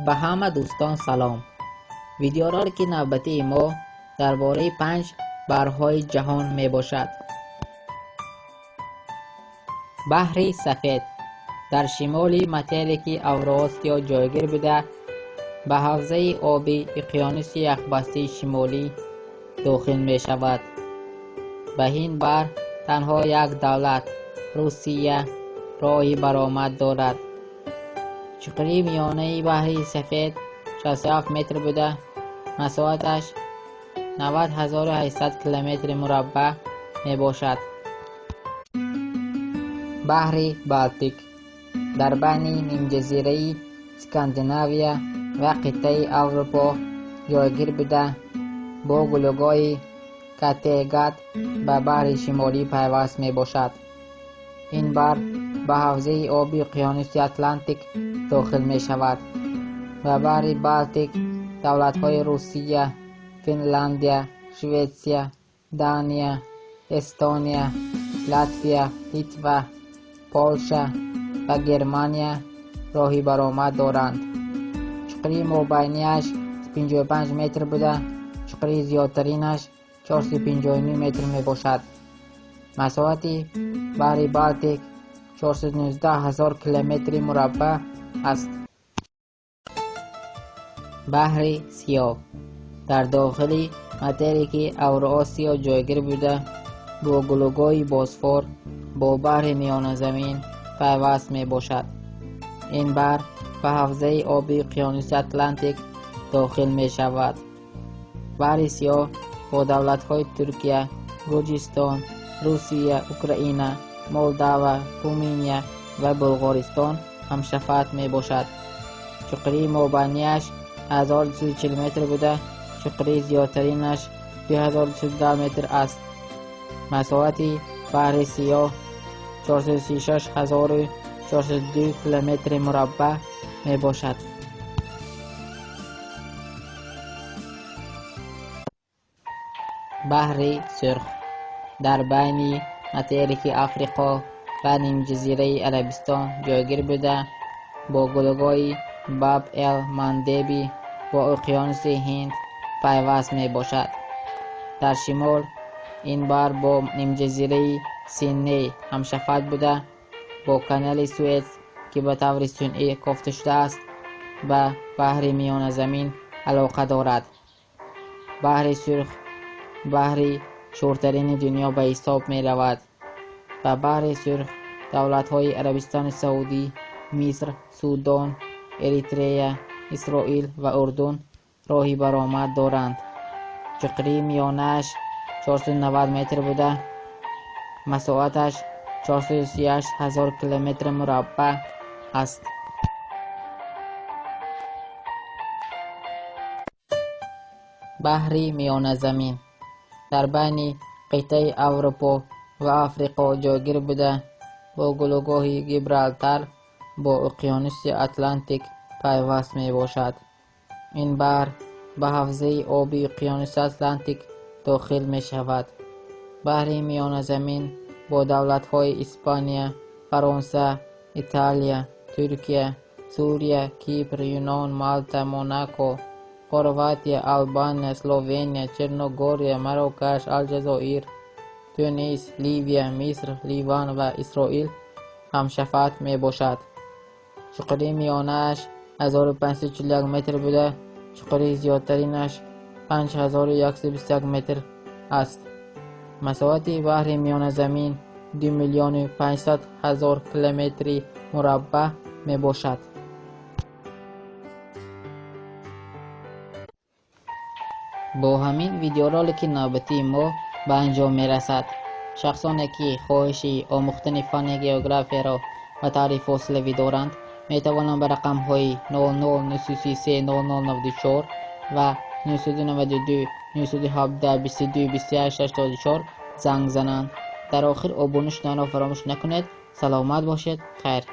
Ба ҳама дӯстон салом. Видеоролики навбатии мо дар бораи 5 баҳрҳои ҷаҳон мебошад. Баҳри Сафед дар шимоли материки Авроосиё ҷойгир буда, ба ҳавзаи оби уқёнуси яхбастии шимолӣ дохил мешавад. Ба ин баҳр танҳо як давлат, Русия, роҳи баромад дорад. Чуқурии миёнаи баҳри Сафед 67 метр буда, масоҳаташ 90 800 километри мураббаъ мебошад. Баҳри Балтик дар байни нимҷазираи Скандинавия ва қитъаи Аврупо ҷойгир буда, бо гулӯгоҳи Каттегат ба баҳри Шимолӣ пайваст мебошад. Ин баҳр ба ҳавзаи оби уқёнуси Атлантик дохил мешавад. Ба баҳри Балтик давлатҳои Русия, Финляндия, Шветсия, Дания, Эстония, Латвия, Литва, Полша ва Германия роҳи баромад доранд. Чуқурии мобайнияш 55 метр буда, чуқурии зиёдтаринаш 459 метр мебошад. Масоҳати баҳри Балтик 419 ҳазор километри мураббаъ аст. Баҳри Сиёҳ дар дохили материки Авроосиё ҷойгир буда, бо гулӯгоҳи Босфор бо баҳри Миёназамин пайваст мебошад. Ин баҳр ба ҳавзаи оби уқёнуси Атлантик дохил мешавад. Баҳри Сиёҳ бо давлатҳои Туркия, Гурҷистон, Русия, Украина, Молдава, Руминия ва Булғористон ҳамшафат мебошад. Чуқурии мобайнияш 1240 метр буда, чуқурии зиёдтаринаш 2210 метр аст. Масоҳати баҳри Сиёҳ 436 402 километри мураббаъ мебошад. Баҳри Сурх дар байни материки Африқо ва нимҷазираи Арабистон ҷойгир буда, бо гулӯгоҳи Баб эл Мандеби бо уқёнуси Ҳинд пайваст мебошад. Дар шимол ин баҳр бо нимҷазираи Синней ҳамшафат буда, бо канали Суэц, ки ба таври сунъӣ кофта шудааст, ба баҳри Миёназамин алоқа дорад. Баҳри Сурх баҳри шӯртарини дунё ба ҳисоб меравад. Ба баҳри Сурх давлатҳои Арабистони Саудӣ, Миср, Судон, Эритрея, Исроил ва Урдун роҳи баромад доранд. Чуқурии миёнааш 490 метр буда, масоҳаташ 438 ҳазор километри мураббаъ аст. Баҳри Миёназамин дар байни қитъаи Аврупо ва Африқо ҷойгир буда, бо гулӯгоҳи Гибралтар бо уқёнуси Атлантик пайваст мебошад. Ин баҳр ба ҳавзаи оби уқёнуси Атлантик дохил мешавад. Баҳри Миёназамин бо давлатҳои Испания, Фаронса, Италия, Туркия, Сурия, Кипр, Юнон, Малта, Монако, Хорватия, Албания, Словения, Черногория, Марокаш, Алҷазоир, Тунис, Ливия, Миср, Ливан ва Исроил ҳамшафат мебошад. Чуқурии миёнааш 1541 метр буда, чуқурии зиёдтаринаш 5121 метр аст. Масоҳати баҳри Миёназамин 2 500 000 километри мураббаъ мебошад. Бо ҳамин видеоролики навбатии мо ба анҷом мерасад. Шахсоне ки хоҳиши омӯхтани фанни географияро ба таври фосилавӣ доранд, метавонанд ба рақамҳои 00 933 0094 ва 992 917 22 28 84 занг зананд. Дар охир обуна шуданро фаромӯш накунед. Саломат бошед. Хайр.